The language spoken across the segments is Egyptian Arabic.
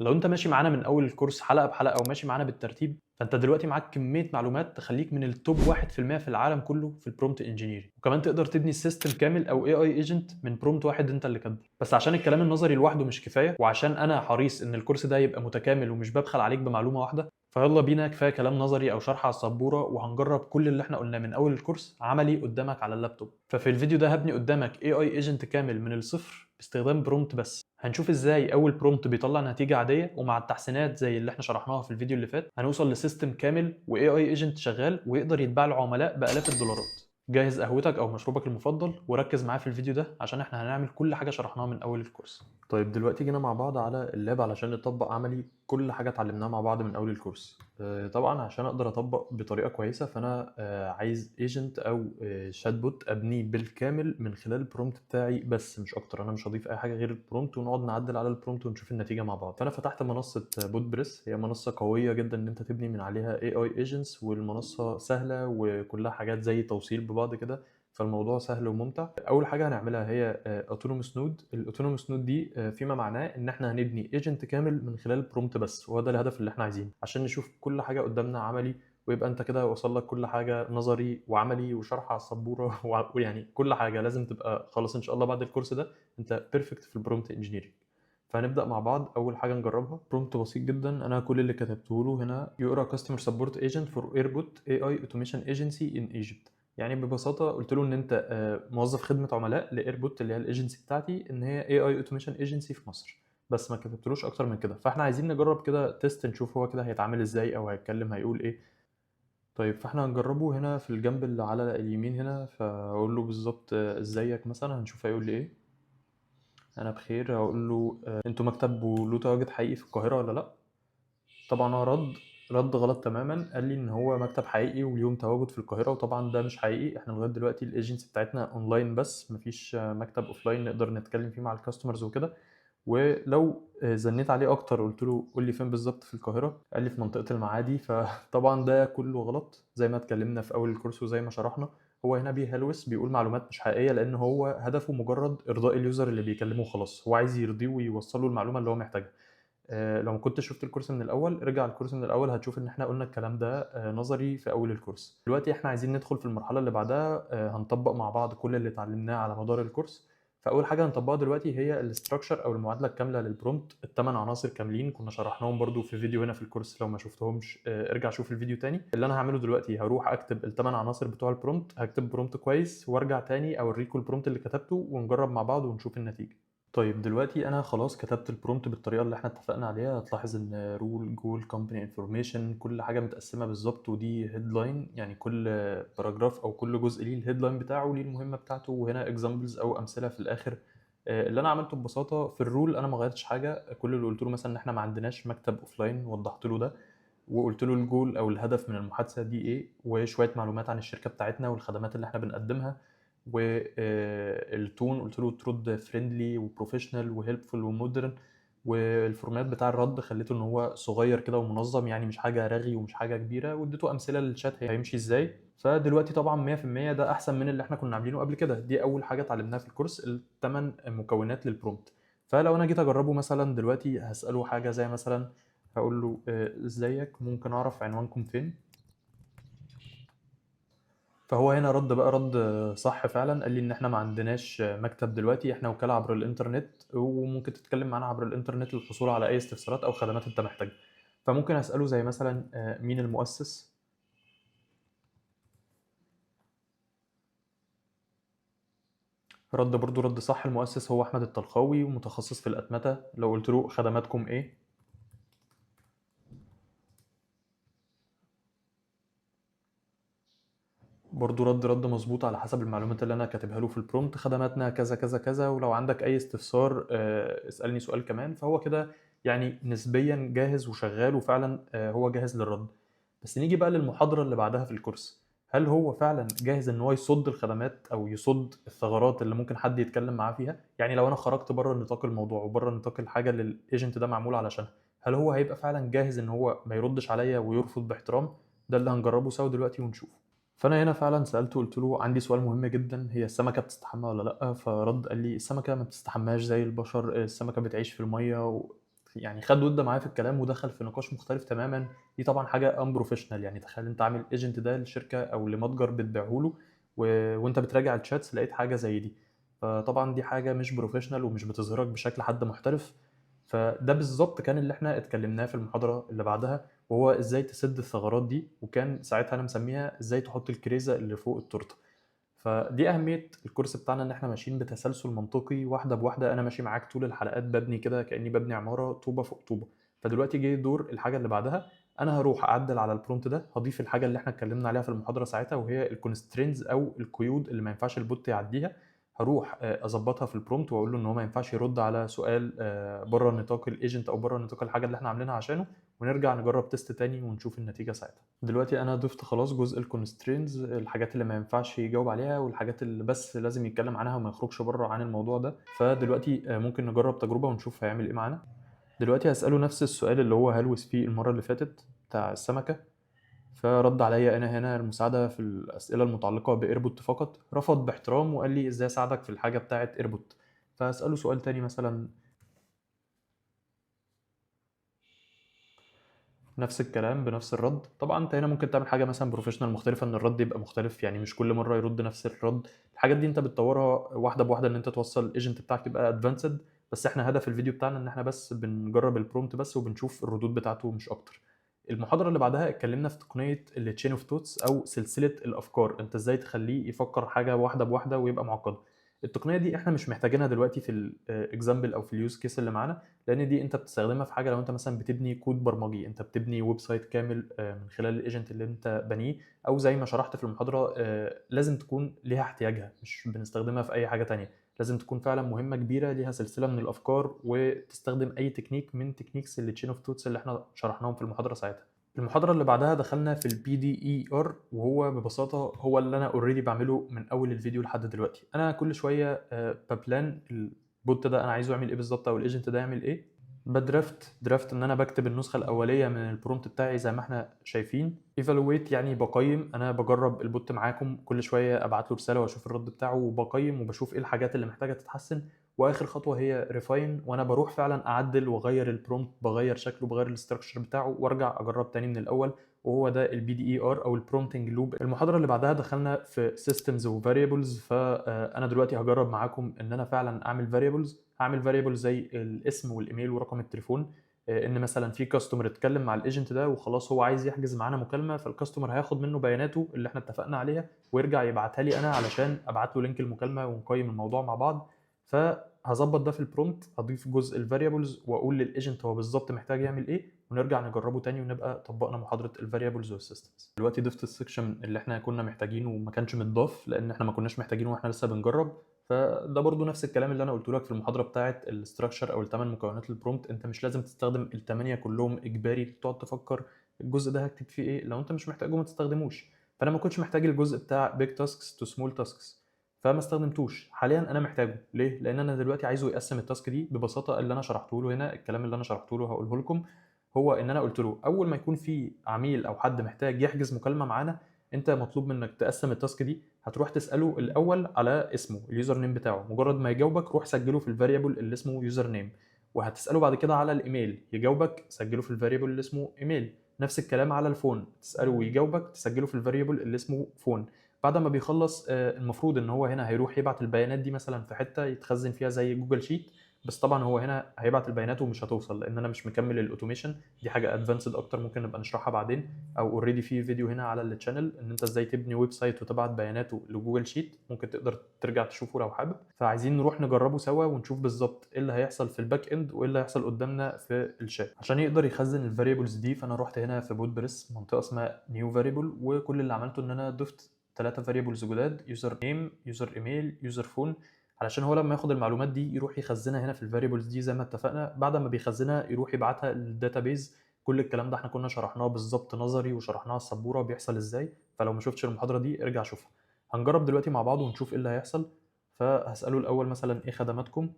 لو انت ماشي معانا من اول الكورس حلقة بحلقة وماشي معانا بالترتيب، فانت دلوقتي معاك كمية معلومات تخليك من ال top 1% في العالم كله في ال prompt engineering، وكمان تقدر تبني system كامل او AI agent من prompt واحد انت اللي كاتبه. بس عشان الكلام النظري لوحده مش كفاية، وعشان انا حريص ان الكورس ده يبقى متكامل ومش ببخل عليك بمعلومة واحدة، فيلا بينا، كفاية كلام نظري او شرح على السبوره، وهنجرب كل اللي احنا قلناه من اول الكورس عملي قدامك على اللابتوب. ففي الفيديو ده هبني قدامك AI agent كامل من الصفر باستخدام prompt بس. هنشوف ازاي اول prompt بيطلع نتيجة عادية، ومع التحسينات زي اللي احنا شرحناها في الفيديو اللي فات هنوصل ل system كامل و AI agent شغال ويقدر يتباع لعملاء بالاف الدولارات. جهز قهوتك او مشروبك المفضل وركز معايا في الفيديو ده عشان احنا هنعمل كل حاجة شرحناها من اول الكورس. طيب دلوقتي جينا مع بعض على ال lap علشان نطبق عملي كل حاجة اتعلمناها مع بعض من اول الكورس. طبعا عشان اقدر اطبق بطريقة كويسة فانا عايز agent او chatbot ابنيه بالكامل من خلال ال prompt بتاعي بس، مش اكتر. انا مش هضيف اي حاجة غير ال prompt، ونقعد نعدل على ال prompt ونشوف النتيجة مع بعض. فانا فتحت منصة Botpress، هي منصة قوية جدا ان انت تبني من عليها AI agents، والمنصه سهلة وكلها حاجات زي توصيل ببعض كده، فالموضوع سهل وممتع. اول حاجة هنعملها هي autonomous node. ال autonomous node دي فيما معناه ان احنا هنبني agent كامل من خلال prompt بس، وهو ده الهدف اللي احنا عايزينه عشان نشوف كل حاجة قدامنا عملي، ويبقى انت كده وصل لك كل حاجة نظري وعملي وشرح على السبوره ويعني كل حاجة لازم تبقى خلاص ان شاء الله بعد الكورس ده انت perfect في ال prompt engineering. فهنبدا مع بعض. اول حاجة نجربها prompt بسيط جدا، انا كل اللي كتبته له هنا you are customer support agent for Airbot AI automation agency in Egypt. يعني ببساطة قلت له ان انت موظف خدمة عملاء ل Airbot اللي هي ال agency بتاعتي، ان هي AI automation agency في مصر، بس ما كتبتلوش اكتر من كده. فاحنا عايزين نجرب كده test، نشوف هو كده هيتعامل ازاي او هيتكلم هيقول ايه. طيب فاحنا هنجربه هنا في الجنب اللي على اليمين هنا، فاقول له بالظبط ازيك مثلا، هنشوف هيقول لي ايه. انا بخير. هقول له انتوا مكتب وله تواجد حقيقي في القاهرة ولا لا؟ طبعا هو رد غلط تماما، قال لي ان هو مكتب حقيقي وليهم تواجد في القاهرة، وطبعا ده مش حقيقي. احنا لغاية دلوقتي ال agency بتاعتنا اونلاين بس، مفيش مكتب offline نقدر نتكلم فيه مع ال customers وكده. ولو زنيت عليه اكتر قلت له قول لي فين بالظبط في القاهرة، قال لي في منطقة المعادي. فطبعا ده كله غلط زي ما اتكلمنا في اول الكورس وزي ما شرحنا. هو هنا بيهلوس، بيقول معلومات مش حقيقية، لان هو هدفه مجرد ارضاء ال user اللي بيكلمه وخلاص، هو عايز يرضيه ويوصله المعلومة اللي هو محتاجها. لو ما كنتش شفت الكورس من الاول ارجع الكورس من الاول، هتشوف ان احنا قلنا الكلام ده نظري في اول الكورس. دلوقتي احنا عايزين ندخل في المرحلة اللي بعدها، هنطبق مع بعض كل اللي اتعلمناه على مدار الكورس. فاول حاجة هنطبقها دلوقتي هي ال structure او المعادلة الكاملة لل prompt، الثمان عناصر كاملين كنا شرحناهم برضو في فيديو هنا في الكورس، لو ما شفتهمش ارجع شوف الفيديو تاني. اللي انا هعمله دلوقتي هروح اكتب الثمان عناصر بتوع ال prompt، هكتب prompt كويس وارجع تاني اوريكم ال prompt اللي كتبته ونجرب مع بعض ونشوف النتيجة. طيب دلوقتي انا خلاص كتبت ال prompt بالطريقة اللي احنا اتفقنا عليها. هتلاحظ ان role goal company information كل حاجة متقسمه بالظبط، ودي headline، يعني كل paragraph او كل جزء ليه ال headline بتاعه ليه المهمة بتاعته، وهنا examples او امثلة في الاخر. اللي انا عملته ببساطة في ال role انا ما غيرتش حاجة، كل اللي قلت له مثلا ان احنا ما عندناش مكتب offline، وضحت له ده، وقلت له الجول او الهدف من المحادثة دي ايه، وشوية معلومات عن الشركة بتاعتنا والخدمات اللي احنا بنقدمها، وال tone قلت له ترد friendly و professional و helpful و modern، وال format بتاع الرد خليته ان هو صغير كده ومنظم، يعني مش حاجة رغي ومش حاجة كبيرة، واديته امثلة للشات هيمشي ازاي. فدلوقتي طبعا 100% ده احسن من اللي احنا كنا عاملينه قبل كده. دي اول حاجة اتعلمناها في الكورس، الثمان مكونات لل prompt. فلو انا جيت اجربه مثلا دلوقتي هساله حاجة زي مثلا هقول له ازيك، ممكن اعرف عنوانكم فين؟ فهو هنا رد بقى رد صح فعلا، قال لي ان احنا ما عندناش مكتب دلوقتي، احنا وكالة عبر الانترنت، وممكن تتكلم معانا عبر الانترنت للحصول على اي استفسارات او خدمات انت محتاجها. فممكن اساله زي مثلا مين المؤسس؟ رد برضو رد صح، المؤسس هو احمد الطلخاوي ومتخصص في الاتمتة. لو قلت له خدماتكم ايه؟ برضو رد مظبوط على حسب المعلومات اللي انا كاتبها له في ال prompt، خدماتنا كذا كذا كذا، ولو عندك اي استفسار اسالني سؤال كمان. فهو كده يعني نسبيا جاهز وشغال، وفعلا هو جاهز للرد. بس نيجي بقى للمحاضرة اللي بعدها في الكورس، هل هو فعلا جاهز ان هو يصد الخدمات او يصد الثغرات اللي ممكن حد يتكلم معاه فيها؟ يعني لو انا خرجت بره نطاق الموضوع وبره نطاق الحاجة اللي ال agent ده معمول علشانها، هل هو هيبقى فعلا جاهز ان هو ما يردش عليا ويرفض باحترام؟ ده اللي هنجربه سوا دلوقتي ونشوفه. فانا هنا فعلا سالته قلت له عندي سؤال مهم جدا، هي السمكة بتستحمى ولا لا؟ فرد قال لي السمكة ما بتستحماش زي البشر، السمكة بتعيش في المية. يعني خد وده معايا في الكلام ودخل في نقاش مختلف تماما. دي طبعا حاجة unprofessional، يعني تخيل انت عامل agent ده لشركة او لمتجر بتبيعه له وانت بتراجع ال chats لقيت حاجة زي دي، فطبعا دي حاجة مش professional ومش بتظهرك بشكل حد محترف. فده بالظبط كان اللي احنا اتكلمناه في المحاضرة اللي بعدها، وهو ازاي تسد الثغرات دي، وكان ساعتها انا مسميها ازاي تحط الكريزه اللي فوق التورتة. فدي اهمية الكورس بتاعنا، ان احنا ماشيين بتسلسل منطقي واحدة بواحدة. انا ماشي معاك طول الحلقات ببني كده كاني ببني عمارة طوبة فوق طوبة. فدلوقتي جه دور الحاجة اللي بعدها، انا هروح اعدل على ال prompt ده، هضيف الحاجة اللي احنا اتكلمنا عليها في المحاضرة ساعتها، وهي ال constraints او القيود اللي ما ينفعش ال bot يعديها. هروح اظبطها في ال prompt واقول له ان هو ما ينفعش يرد على سؤال بره نطاق ال agent او بره نطاق الحاجة اللي احنا عاملينها عشانه، ونرجع نجرب test تاني ونشوف النتيجة ساعتها. دلوقتي انا ضفت خلاص جزء ال constraints، الحاجات اللي ما ينفعش يجاوب عليها والحاجات اللي بس لازم يتكلم عنها وما يخرجش بره عن الموضوع ده. فدلوقتي ممكن نجرب تجربه ونشوف هيعمل ايه معانا. دلوقتي هسأله نفس السؤال اللي هو هلوس فيه المرة اللي فاتت بتاع السمكة، فرد عليا انا هنا المساعدة في الاسئلة المتعلقة ب Errbot فقط. رفض باحترام وقال لي ازاي اساعدك في الحاجة بتاعه Errbot. فاساله سؤال تاني مثلا، نفس الكلام بنفس الرد. طبعا انت هنا ممكن تعمل حاجة مثلا professional مختلفة، ان الرد يبقى مختلف، يعني مش كل مرة يرد نفس الرد. الحاجات دي انت بتطورها واحدة بواحدة، ان انت توصل ال agent بتاعك يبقى advanced. بس احنا هدف الفيديو بتاعنا ان احنا بس بنجرب ال prompt بس وبنشوف الردود بتاعته مش اكتر. المحاضرة اللي بعدها اتكلمنا في تقنية ال chain of thoughts او سلسلة الافكار، انت ازاي تخليه يفكر حاجة واحدة بواحدة ويبقى معقد. التقنية دي احنا مش محتاجينها دلوقتي في ال example او في ال use case اللي معانا، لان دي انت بتستخدمها في حاجة لو انت مثلا بتبني كود برمجي، انت بتبني website كامل من خلال ال agent اللي انت بنيه، او زي ما شرحت في المحاضرة لازم تكون ليها احتياجها، مش بنستخدمها في اي حاجة تانية. لازم تكون فعلا مهمة كبيرة ليها سلسلة من الافكار، وتستخدم اي تكنيك من techniques ال chain of thoughts اللي احنا شرحناهم في المحاضرة ساعتها. المحاضرة اللي بعدها دخلنا في ال PDER، وهو ببساطة هو اللي أنا already بعمله من أول الفيديو لحد دلوقتي. أنا كل شوية ب plan ال bot ده أنا عايزه يعمل إيه بالظبط، أو ال agent ده يعمل إيه. ب draft إن أنا بكتب النسخة الأولية من ال prompt بتاعي زي ما إحنا شايفين. evaluate يعني بقيم، أنا بجرب ال bot معاكم كل شوية، أبعت له رسالة وأشوف الرد بتاعه وبقيم وبشوف إيه الحاجات اللي محتاجة تتحسن. واخر خطوة هي refine، وانا بروح فعلا اعدل واغير ال prompt، بغير شكله، بغير ال structure بتاعه، وارجع اجرب تاني من الاول. وهو ده ال PDER او ال prompting loop. المحاضرة اللي بعدها دخلنا في systems و variables. فانا دلوقتي هجرب معاكم ان انا فعلا اعمل variables. هعمل variable زي الاسم والايميل ورقم التليفون، ان مثلا في customer اتكلم مع ال agent ده وخلاص هو عايز يحجز معانا مكالمة، فال customer هياخد منه بياناته اللي احنا اتفقنا عليها ويرجع يبعتها لي انا علشان ابعت له link المكالمة ونقيم الموضوع مع بعض. فهظبط ده في ال prompt، هضيف جزء ال variables واقول لل agent هو بالظبط محتاج يعمل ايه، ونرجع نجربه تاني ونبقى طبقنا محاضرة ال variables وال systems. دلوقتي ضفت ال section اللي احنا كنا محتاجينه وما كانش متضاف لان احنا ما كناش محتاجينه واحنا لسه بنجرب. فده برضو نفس الكلام اللي انا قلته لك في المحاضرة بتاعه ال structure او الثمان مكونات لل prompt. انت مش لازم تستخدم الثمانية كلهم اجباري، تقعد تفكر الجزء ده هكتب فيه ايه، لو انت مش محتاجه ما تستخدموش. فانا ما كنتش محتاج الجزء بتاع big tasks to small tasks فما استخدمتوش. حاليا انا محتاجه ليه؟ لان انا دلوقتي عايزه يقسم ال task دي ببساطة. اللي انا شرحته له هنا، الكلام اللي انا شرحته له هقوله لكم، هو ان انا قلت له اول ما يكون في عميل او حد محتاج يحجز مكالمة معانا، انت مطلوب منك تقسم ال task دي. هتروح تساله الاول على اسمه، ال username بتاعه، مجرد ما يجاوبك روح سجله في ال variable اللي اسمه username، وهتساله بعد كده على الايميل، يجاوبك سجله في ال variable اللي اسمه ايميل. نفس الكلام على ال phone، تساله ويجاوبك تسجله في ال variable اللي اسمه phone. بعد ما بيخلص المفروض ان هو هنا هيروح يبعت البيانات دي مثلا في حتة يتخزن فيها زي Google Sheet، بس طبعا هو هنا هيبعت البيانات ومش هتوصل لان انا مش مكمل ال automation. دي حاجة advanced اكتر ممكن نبقى نشرحها بعدين، او already في فيديو هنا على ال channel ان انت ازاي تبني website وتبعت بياناته ل Google Sheet، ممكن تقدر ترجع تشوفه لو حابب. فعايزين نروح نجربه سوا ونشوف بالظبط ايه اللي هيحصل في ال back end وايه اللي هيحصل قدامنا في الشات عشان يقدر يخزن ال variables دي. فانا رحت هنا في Botpress منطقة اسمها new variable، وكل اللي عملته ان انا ضفت 3 variables جداد، username، user email، user phone، علشان هو لما ياخد المعلومات دي يروح يخزنها هنا في ال variables دي زي ما اتفقنا. بعد ما بيخزنها يروح يبعتها لل database. كل الكلام ده احنا كنا شرحناه بالظبط نظري وشرحناه على السبوره بيحصل ازاي، فلو ما شفتش المحاضرة دي ارجع شوفها. هنجرب دلوقتي مع بعض ونشوف ايه اللي هيحصل. فهسأله الاول مثلا ايه خدماتكم،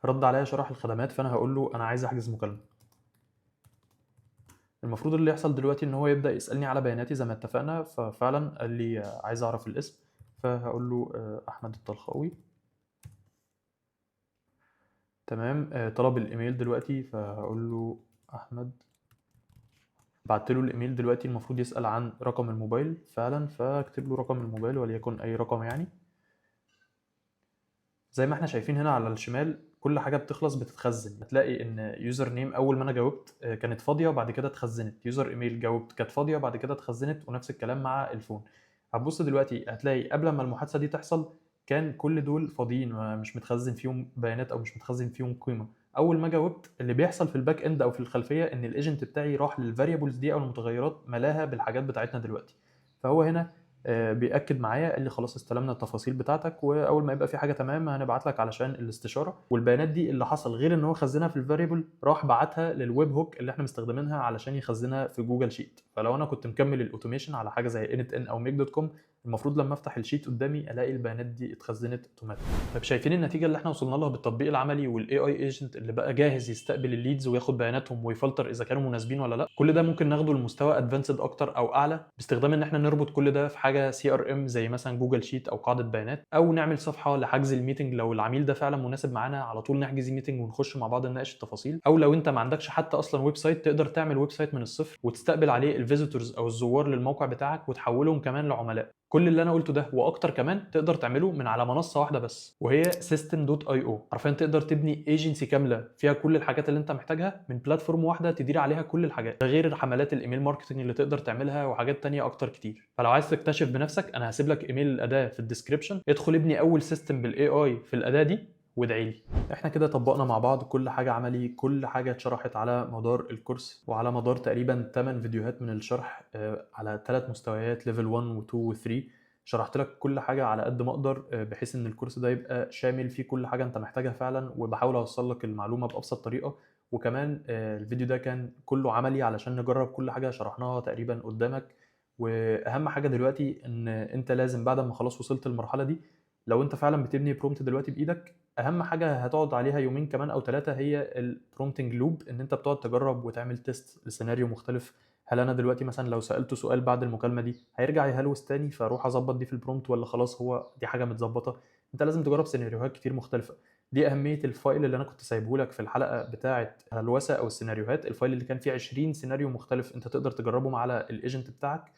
رد عليا شرح الخدمات، فانا هقول له انا عايز احجز مكالمة. المفروض اللي يحصل دلوقتي ان هو يبدا يسالني على بياناتي زي ما اتفقنا. ففعلا قال لي عايز اعرف الاسم، فهقول له احمد الطلخاوي. تمام. طلب الايميل دلوقتي، فهقول له احمد. بعت له الايميل دلوقتي، المفروض يسأل عن رقم الموبايل فعلا، فاكتب له رقم الموبايل وليكن اي رقم يعني. زي ما احنا شايفين هنا على الشمال كل حاجة بتخلص بتتخزن. هتلاقي ان username اول ما انا جاوبت كانت فاضية، بعد كده اتخزنت. user email جاوبت كانت فاضية، بعد كده اتخزنت. ونفس الكلام مع ال phone. هتبص دلوقتي هتلاقي قبل ما المحادثة دي تحصل كان كل دول فاضيين، مش متخزن فيهم بيانات او مش متخزن فيهم قيمة. اول ما جاوبت اللي بيحصل في ال back end او في الخلفية ان ال agent بتاعي راح لل variables دي او المتغيرات ملاها بالحاجات بتاعتنا دلوقتي. فهو هنا بيأكد معايا، قال لي خلاص استلمنا التفاصيل بتاعتك، واول ما يبقى في حاجة تمام هنبعت لك علشان الاستشارة. والبيانات دي اللي حصل غير ان هو خزنها في ال variable، راح بعتها لل webhook اللي احنا مستخدمينها علشان يخزنها في Google Sheet. فلو انا كنت مكمل ال automation على حاجة زي n8n او Make.com، المفروض لما افتح ال sheet قدامي الاقي البيانات دي اتخزنت اوتوماتيك. طيب شايفين النتيجة اللي احنا وصلنا لها بالتطبيق العملي وال AI agent اللي بقى جاهز يستقبل ال leads وياخد بياناتهم ويفلتر اذا كانوا مناسبين ولا لا؟ كل ده ممكن ناخده لمستوى advanced اكتر او اعلى باستخدام ان احنا نربط كل ده في حاجة CRM زي مثلا Google Sheet او قاعدة بيانات، او نعمل صفحة لحجز ال meeting لو العميل ده فعلا مناسب معانا على طول نحجز meeting ونخش مع بعض نناقش التفاصيل. او لو انت ما عندكش حتى اصلا website، تقدر تعمل website من الصفر وتستقبل عليه ال visitors او الزوار للموقع بتاعك وتحولهم كمان لعملاء. كل اللي انا قلته ده واكتر كمان تقدر تعمله من على منصة واحدة بس، وهي system.io. حرفيا تقدر تبني agency كاملة فيها كل الحاجات اللي انت محتاجها من platform واحدة تدير عليها كل الحاجات، ده غير حملات ال email marketing اللي تقدر تعملها وحاجات تانية اكتر كتير. فلو عايز تكتشف بنفسك انا هسيب لك ايميل الاداة في ال description، ادخل ابني اول system بال AI في الاداة دي وادعي لي. احنا كده طبقنا مع بعض كل حاجة عملي، كل حاجة اتشرحت على مدار الكورس وعلى مدار تقريبا 8 فيديوهات من الشرح على 3 مستويات، level 1 و2 و3. شرحت لك كل حاجة على قد ما اقدر بحيث ان الكورس ده يبقى شامل فيه كل حاجة انت محتاجها فعلا، وبحاول اوصل لك المعلومة بابسط طريقه. وكمان الفيديو ده كان كله عملي علشان نجرب كل حاجة شرحناها تقريبا قدامك. واهم حاجة دلوقتي ان انت لازم بعد ما خلاص وصلت للمرحلة دي، لو انت فعلا بتبني prompt دلوقتي بايدك، اهم حاجة هتقعد عليها يومين كمان او 3 هي ال prompting loop، ان انت بتقعد تجرب وتعمل test لسيناريو مختلف. هل انا دلوقتي مثلا لو سالته سؤال بعد المكالمة دي هيرجع يهلوس تاني، فاروح اظبط دي في ال prompt، ولا خلاص هو دي حاجة متظبطه؟ انت لازم تجرب سيناريوهات كتير مختلفة. دي اهمية ال file اللي انا كنت سايبه لك في الحلقة بتاعه هلوسه او السيناريوهات، ال file اللي كان فيه 20 سيناريو مختلف انت تقدر تجربهم على ال agent بتاعك.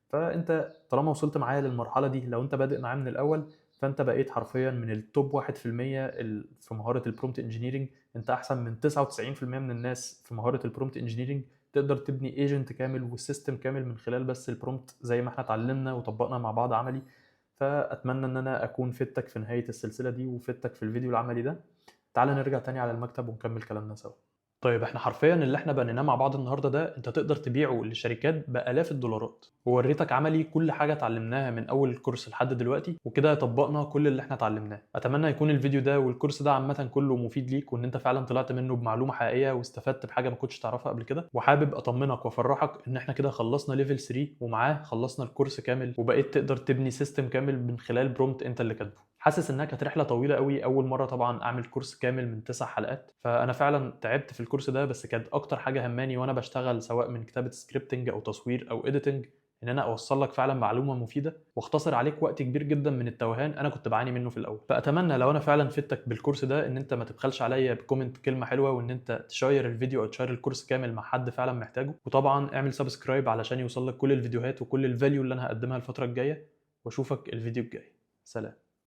فانت طالما وصلت معايا للمرحلة دي، لو انت بادئ معايا من الاول، فانت بقيت حرفيا من ال top 1% في مهارة ال prompt engineering. انت احسن من 99% من الناس في مهارة ال prompt engineering. تقدر تبني agent كامل و system كامل من خلال بس ال prompt زي ما احنا اتعلمنا وطبقنا مع بعض عملي. فاتمنى ان انا اكون فدتك في نهاية السلسلة دي وفدتك في الفيديو العملي ده. تعال نرجع تاني على المكتب ونكمل كلامنا سوا. طيب احنا حرفيا اللي احنا بنيناه مع بعض النهارده ده انت تقدر تبيعه لشركات بالاف الدولارات، ووريتك عملي كل حاجة اتعلمناها من اول الكورس لحد دلوقتي، وكده طبقنا كل اللي احنا اتعلمناه. اتمنى يكون الفيديو ده والكورس ده عامة كله مفيد ليك، وان انت فعلا طلعت منه بمعلومة حقيقية واستفدت بحاجة ما كنتش تعرفها قبل كده. وحابب اطمنك وافرحك ان احنا كده خلصنا level 3، ومعاه خلصنا الكورس كامل، وبقيت تقدر تبني system كامل من خلال prompt انت اللي كاتبه. حاسس انها كانت رحله طويلة قوي، اول مرة طبعا اعمل كورس كامل من 9 حلقات، فانا فعلا تعبت في الكورس ده، بس كانت اكتر حاجة هماني وانا بشتغل سواء من كتابه scripting او تصوير او editing ان انا اوصل لك فعلا معلومة مفيدة واختصر عليك وقت كبير جدا من التوهان انا كنت بعاني منه في الاول. فاتمنى لو انا فعلا فدتك بالكورس ده ان انت ما تبخلش عليا ب comment كلمة حلوة، وان انت تشير الفيديو او تشير الكورس كامل مع حد فعلا محتاجه. وطبعا اعمل subscribe علشان يوصل لك كل الفيديوهات وكل ال value اللي انا هقدمها الفترة الجاية. واشوفك الفيديو الجاي. سلام.